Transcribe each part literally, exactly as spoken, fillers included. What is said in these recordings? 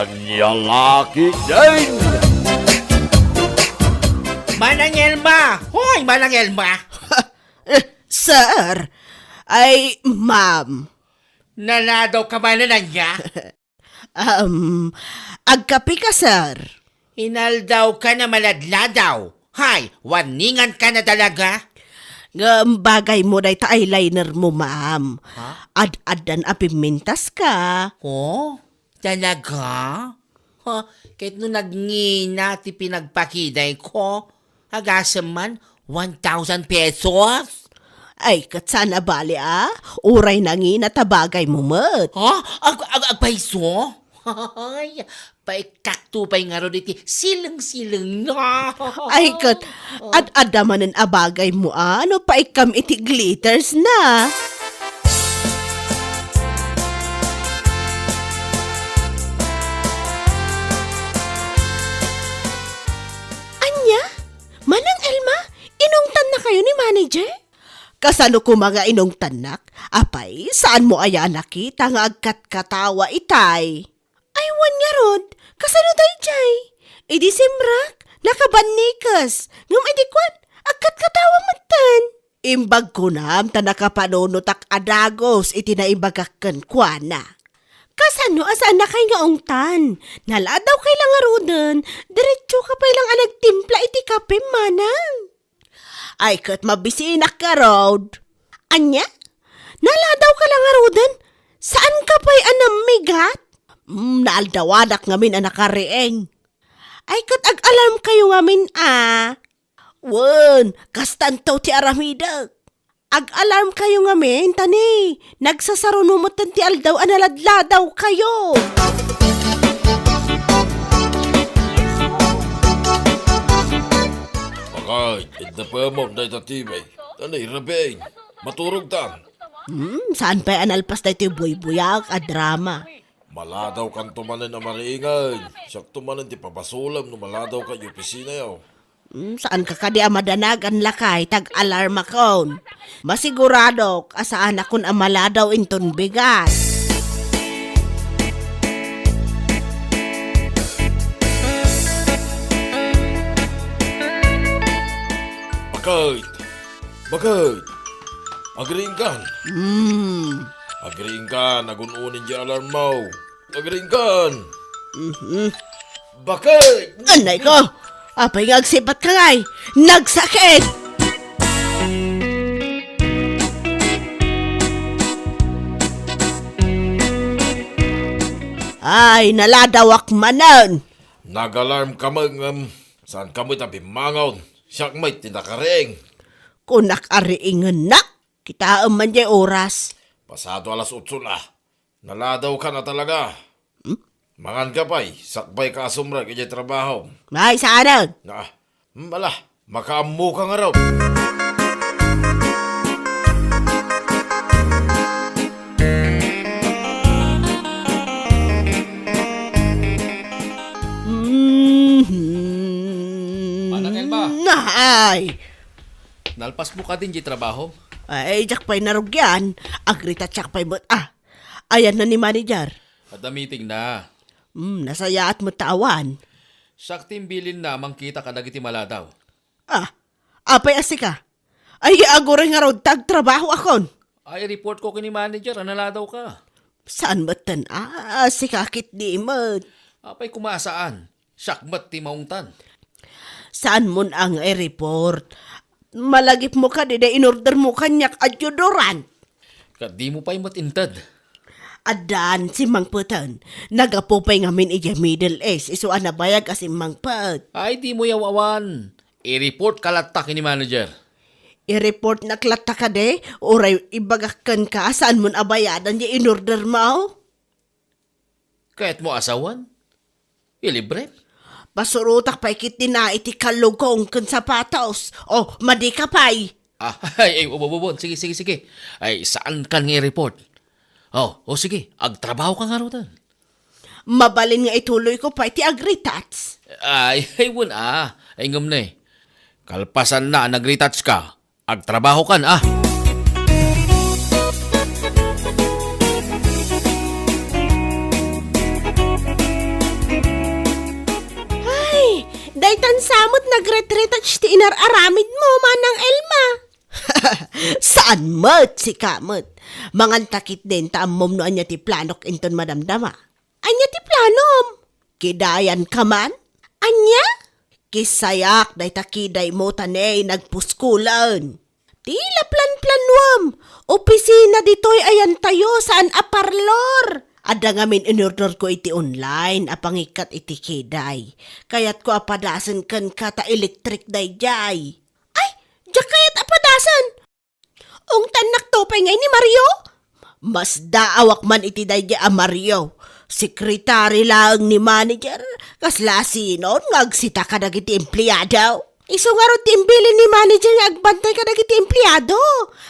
Ania la ketdin? Manang Elma! Hoy, Manang Elma! Eh, sir! Ay, ma'am. Naladaw ka manen ania? Um, agkape ka, sir? Inaldaw ka na maladladaw. Hay, warningan ka na talaga. Ngem bagay mo dayta eyeliner mo, ma'am. Ha? Ad-addan a pimmintas ka. Oh? Talaga? Ha? Ket no nagngina ti pinagpakiday ko, agasem man, one thousand pesos? Ay, ket saan a bali, a? Uray nangina ta bagay mo met. Ha? Ag-, ag-, agpayso? Ay, paikkakto pay ngarud iti sileng-sileng na. Ay, ket, ad-adda manen a bagay mo, a? No paikkam iti glitters na. Ania? Manang Elma, inungtannakayo ni manager? Kasano koma nga inungtannak? Apay, saan mo aya a nakita nga agkatkatawa itay? Ay, wen ngarud, kasano daydiay? Idi simrak, nakabannikes, ngem idi kuan, agkatkatawa metten. Imbag kunam ta nakapanunotak a dagus iti naibagak kenkuana. Kasano a saannakay nga ungtan? Naladawkay la ngaruden, diretsoka pay lang a nagtimpla iti kape, manang. Ay, ket mabisinak ngarud. Ania? Naladawka la ngaruden? Saanka pay a nammigat? Mm, naaldawanak ngamin a nakariing. Ay, ket ag-alarmkayo ngamin, a. Wen, kastanto ti aramidek. Ag-alarmkayo ngamin, ta ni, nagsasaruno metten ti aldaw a naladladawkayo. Bakay, idda pemom dayta T V. Ano, irabing? Maturog tan. Hmm, saan pay a nalpas daytoy buybuyaak a drama? Maladawkanto manen a mariingen. Siakto manen ti pabasolem no maladawka iti opisinayo. Hmm, saanka kadi a madanagan lakay ta ag-alarmakon? Masiguradok a saanakon a maladaw inton bigat. Bakit? Bakit? Agriingkan? Hmm. Agriingkan, agun-unin di alarm mo. Agriingkan. Mhm. Bakit? Anay ko! Apay nga agsipat ka ngay? Nagsakit! Ay, naladawak manen! Nag-alarm kami ngem saan kami ta bimmangon. Siak met ti nakariing. Kunak a riingennak? Kitaem man jay oras. Pasado alas otso na. Naladawka na talaga. Hmm? Manganka pay, sakbay ka a sumrek idiay trabaho. Ay, saanen? Na, hmm, ala, makaammoka ngarud. Mhm. Manang Elma. Ay. Nalpas mo kadin di trabaho? Ay, diak pay narugian. Agritatsak pay met. Ah, ayanna ni manager? Adda meeting na. Hmm, nasayaat met ta awan. Siak ti imbilinna a mangkita kadagiti maladaw. Ah, apay a sika? Ay, aguray ngarud ta agtrabahoakon. Ay, report ko ken ni manager a naladawka. Saan metten a sika ketdi met? Apay koma a saan? Siak met ti maungtan. Saanmon a nga i-report? Malagipmo kadi dayta inordermo kaniak a deodorant? Ket dimo pay met inted. Addan, simmangpeten. Naggapu pay ngamin idiay Middle East, isu a nabayag a simmangpet. Ay, dimo yaw awan. I-report ka latta ken ni manager. I-report nak latta kadi? Uray ibagak kenka, saanmon a bayadan diay inorder mo? Kayatmo a sawen? Ilibre? Pasurotak pay ketdi na iti kallugong ken sapatos. O, madi ka pay. Ah, ay, ay, ubububon. Sige, sige, sige. Ay, saan kan nga i-report? O, o sige, agtrabaho ka ngaruden. Mabalin nga ituloy ko pay ti agritats. Ay, ay, wen a. Ay, ngem ne. Kalpasan na a nagritats ka, agtrabaho kan, a. nagretreat ti inar-aramidmo, Manang Elma. Saan met, sika met. Manganta ketdin ta ammom no ania ti planok inton madamdama. Ania ti planom? Kidayanka man? Ania? Kisayak dayta kidaymo ta ne nagpuskulen. Ti laplanplanuem, opisina ditoy ayantayo, saan a parlor. Adda ngamin inordorko iti online a pangikkat iti kiday. Kayatko a padasen kenka ta elektrik daydiay. Ay, diak kayat a padasen. Ungtannakto pay ngay ni Mario? Masdaawak man iti daydiay a Mario. Sekretary laeng ni manager. Kasla sinon nga agsita kadagiti empleado? Isu ngarud ti imbilin ni manager nga agbantay kadagiti empleado.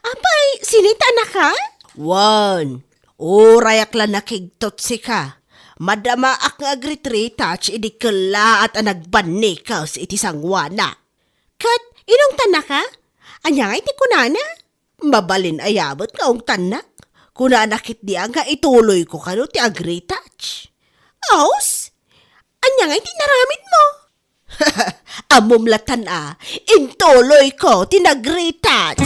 Apay, sinita naka? Wen, urayak la nakigtot sika. Madamaak nga agritretouch idi kellaat a nagbannikes iti sangoana. Ket inungtannaka? Ania ngay ti kunana? Mabalin aya met nga ungtannak. Kunana ketdi a nga ituloyko kano ti agretouch. Aus? Ania ngay ti inaramidmo? Ammom latan a, intuloyko ti nagretouch.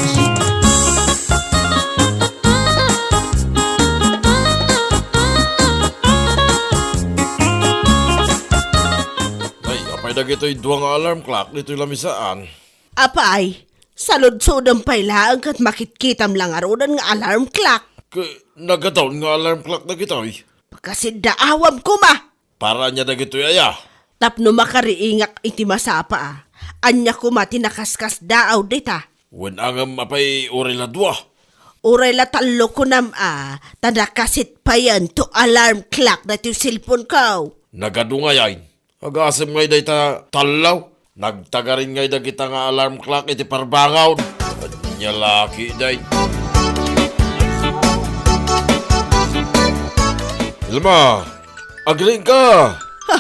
Ay, apay dagitoy dua nga alarm clock ditoy lamisaan? Apay, saludsodem pay laeng ket makitkitam la ngaruden nga alarm clock. Ket nagadawn nga alarm clock dagitoy? Pakasiddaawam koma! Para ania dagitoy aya? Tapno makariingak iti masapa a. Ania koma ti nakaskasdaaw dita? Wen a ngem apay uray la dua? Uray la tallo kunam a, ta nakasit payen to alarm clock daytoy cellphone ko. Nagadu ngay ay. Agasem ngay dayta tallo. Nagtagarin ngay dagita nga alarm clock iti parbangon. Ania la ketdi ay. Elma, agriingka! Ha,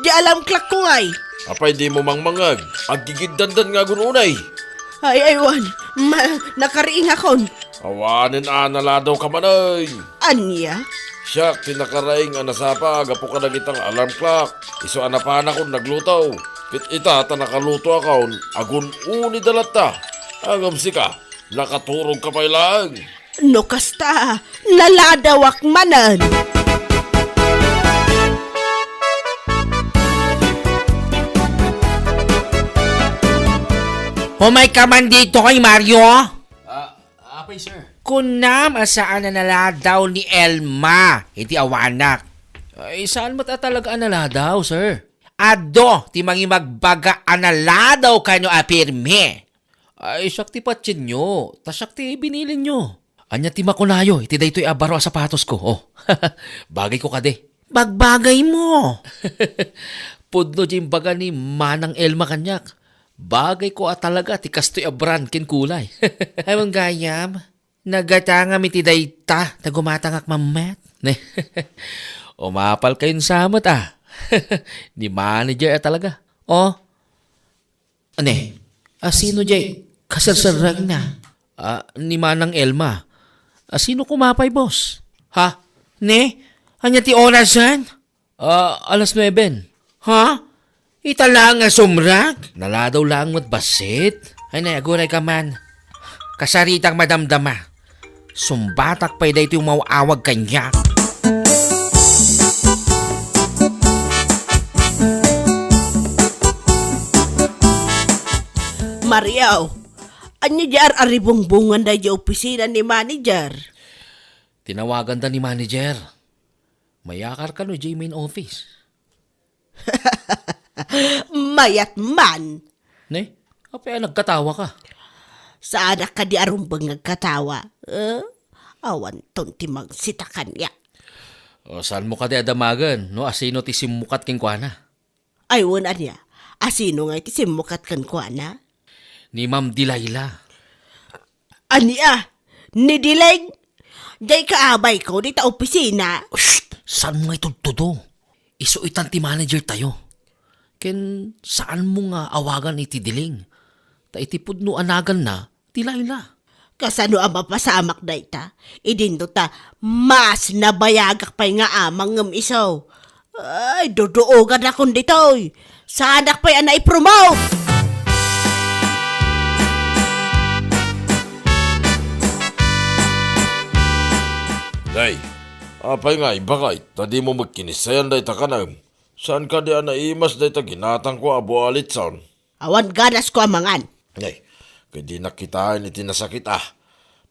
di alarm clock ko ngay. Apay dimo mangmangeg? Aggigiddandan nga agun-unay. Ay, ay, wen. Ma-, nakariingakon. Awanen a naladawka manen. Ania? Siak ti nakaraing a nasapa gapu kadagita nga alarm clock. Isu a napanakon nagluto. Ket ita ta nakalutoakon, agun-unida latta. Ngem sika, nakaturogka pay laeng. No kasta, naladawak manen. Umayka man ditoy, Mario. Ah, apay, sir? Kunam a saan a naladaw ni Elma iti awanak. Ay, saan met a talaga a naladaw, sir? Adu ti mangimagbaga a naladaw kano a pirmi. Ay, siak ti patienyo, ta siak ti binilinyo. Ania ti makunayo iti daytoy a baro a sapatosko? Oh, bagayko kadi. Bagbagaymo. Pudno ti imbaga ni Manang Elma kaniak. Bagayko a talaga ti kastoy a brand ken kulay. Ay, wen gayam, nagatangam iti dayta ta gumatangak mammet. Ne? Umapalkayon sa met a. Ni manager a talaga. Oh, ne? Asino jay kaserserrekna? Ah, ni Manang Elma. Asino koma pay, boss? Ha? Ne? Ania ti orasen? Ah, alas nueben. Ha? Ita laeng a sumrek? Naladaw laeng met bassit. Ay, ne, agurayka man. Kasaritak madamdama. Sumbatak pay daytoy umaw-awag kaniak. Mario, ania di ar-aribungbongan daydi opisina ni manager? Tinawaganda ni manager. Mayakar kano idiay main office. Mayat man! Ne? Apay a nagkatawaka? Saanak kadi a rumbeng nga agkatawa. Eh? Awanton ti mangsita kaniak. O, saanmo kadi a damagen no asino ti simmukat kenkuana? Ay, wen ania? Asino ngay ti simmukat kenkuana? Ni Ma'am Delilah. Ania? Ni Diling? Dayka abayko dita opisina. Shh! Saan mo nga itudtudo? Isu itan ti manager tayo. Ken saan mo nga awagan iti Diling? Ta iti pudno a naganna, Delilah. Kasano a mapasamak dayta? Idinto ta mas nabayagak pay nga amang ngem isu. Ay, duduoganakon ditoy. Saanak pay a naipromote. Nay, apay ngay, Bakay, ta dimo met kinissayan dayta kanaem? Saan kadi a naimas dayta ginatangko a bua a litson? Awan ganasko a mangan. Nay, ket dinak kitaen iti nasakit a.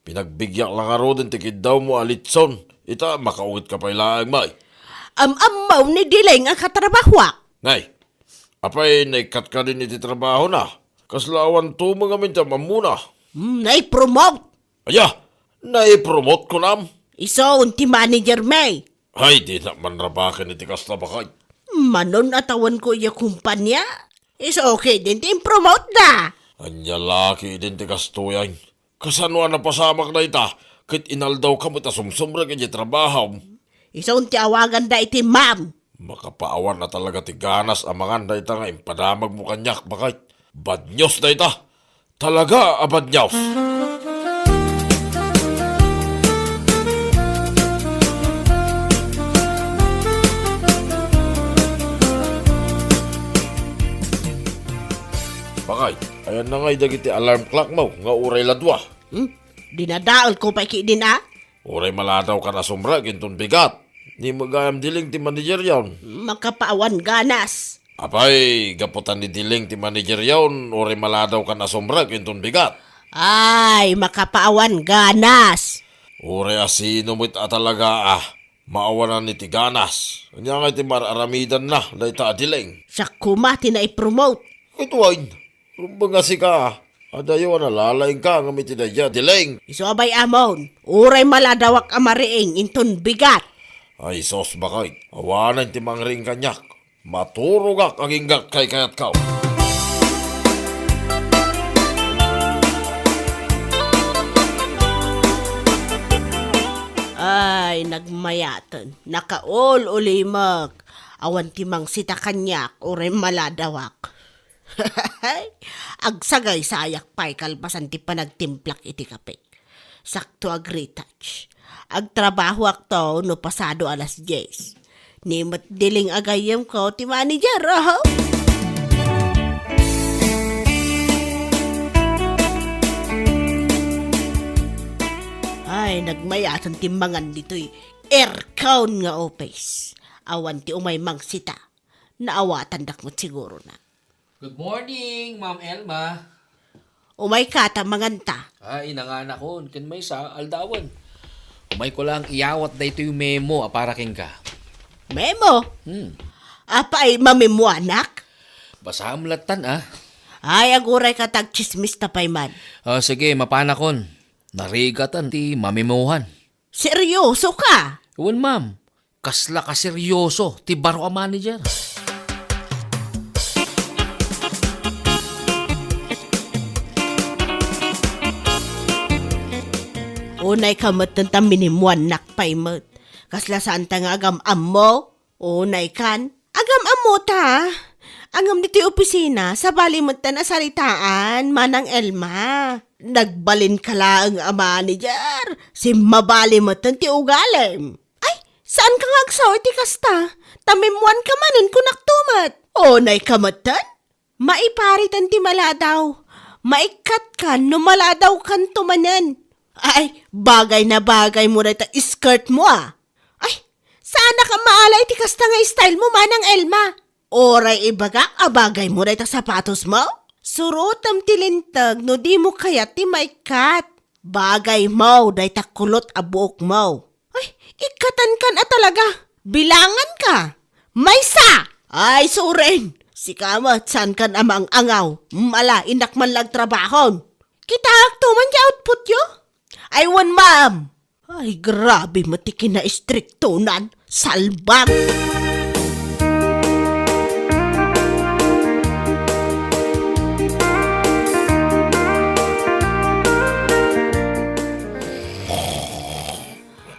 Pinagbigyak la ngaruden ti kiddawmo a litson. Ita, makaungetka pay laeng, May. Am-ammo ni Dileng a katrabahoak. Nay, apay, naikkat kadin iti trabahona? Kasla awan tumeng amin ti am-ammona. Hmm, nai-promote. Aya, nai-promote kunam? Isu ti manager mi. Ay, dinak manrabaken iti kasta, Bakay. Manon a tawenko iya kumpanya. Isu ketdin ti impromote da. Ania la ketdin ti kastoy? Kasano a napasamak dayta, ket inaldawka met a sumsumrek iti trabahom? Isu ti awaganda iti ma'am. Makapaawan a talaga ti ganas a mangan dayta nga impadamagmo kaniak, Bakay. Bad news dayta. Talaga a bad news. Bakay, ayanna ngay dagiti alarm clockmo nga uray la dua? Hmm? Dinadaelko pay ketdin a? Uray maladawkan a sumrek inton bigat. Ni met gayam Dileng ti manageryon. Makapaawan ganas. Apay, gapu ta ni Dileng ti manageryon, uray maladawkan a sumrek inton bigat. Ay, makapaawan ganas. Uray a sino met a talaga a maawanan iti ganas. Ania ngay ti mar-aramidanna dayta a Dileng? Siak koma ti nai-promote. Ket wen, rumbeng a sika, adayo a nalalaingka ngem iti daydiay a Dileng. Isu a bay-amon, uray maladawak a mariing inton bigat. Ay sus, Bakay, awanen ti mangriing kaniak. Maturogak agingga kaykayatko. Ay, nagmayaten, nakaul-ulimek. Awan ti mangsita kaniak, uray maladawak. Agsagaysayak pay kalpasan ti panagtimplak iti kape. Sakto a retouch. Agtrabahoakto no pasado alas dies. Ni met Dileng a gayyemko ti manager, oho. Ay, nagmayaten ti mangan ditoy aircon nga office. Awan ti umay mangsita. Naawatandak met siguro na. Good morning, Ma'am Elma. Umayka ta manganta. Ay, nanganakon, ken maysa, aldawen. Umayko lang iyawat daytoy memo a para kenka. Memo? Hmm. Apay, mamemoanak? Basaem lattan, a. Ay, agurayka ta agtsismis ta pay man. Ah, sige, mapanakon. Narigatan ti mamemohan. Seryoso ka? Wen, ma'am. Kasla kaseryoso ti baro a manager. Unayka metten ta minemoannak pay met. Kasla saanta nga agam-ammo? Unaykan? Agam-ammo ta. Ngem ditoy opisina, sabali metten a saritaan, Manang Elma. Nagbalinka laeng a manager. Simmabali metten ti ugalim. Ay, saanka nga agsao iti kasta? Ta memoanka manen, kunakto met. Unayka metten? Maipariten ti maladaw. Maikkat kan no maladawkanto manen. Ay, bagay na bagay mo dayta skirt mo, a. Ay, saanak a maala iti kasta nga style mo, Manang Elma. Uray ibagak a bagay mo dayta sapatos mo? Surotem ti linteg no di mo kayat ti maikkat. Bagay mo dayta kulot a buok mo. Ay, ikkatankan a talaga. Bilanganka. Maysa! Ay, suren! Sika met, saankan a maang-angaw. Mala, innak man lang trabahon. Kitaak to man ti output yo? Ay, wen, ma'am. Ay, grabe met ti kinaistriktonan. Salbag!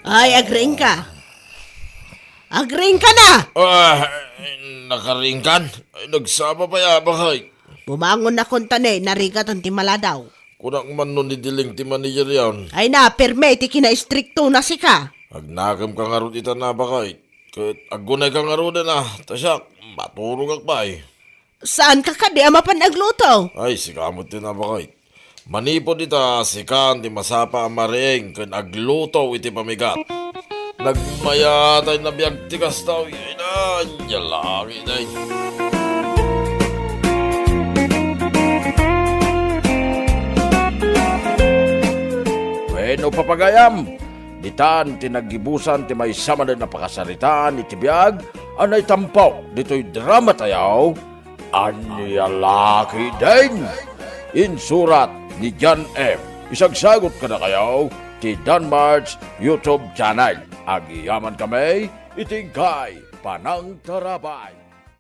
Ay, agriingka. Agriingka na! Ah, nakariingkan? Ay, nagsapa pay, a, Bakay. Bumangon na kunta ne, narigatan ti maladaw. Kunak man no ni Dileng ti manager yan. Ay na, pirme ti kinaistrikto na sika. Agnakemka ngarud ita na, Bakay. Ket aggunayka ngaruden, a, ta siak, maturogak pay. Saanka kadi a mapan agluto? Ay, sika met ti nabakay. Manipud ita, sikan ti masapa a mariing ken agluto iti pamigat. Nagmayat a nabiag ti kasta, uy, ay na, ania langit, ay. Wenno, papagayam, ditan ti naggibusan ti maysa manen a pakasaritaan iti biag a naitampo ditoy drama tayo, Ania Lakit Din. Insurat ni John M. Isagsagut kadakayo ti Danmart's YouTube channel. Agyamankami iti inkay panangtarabay.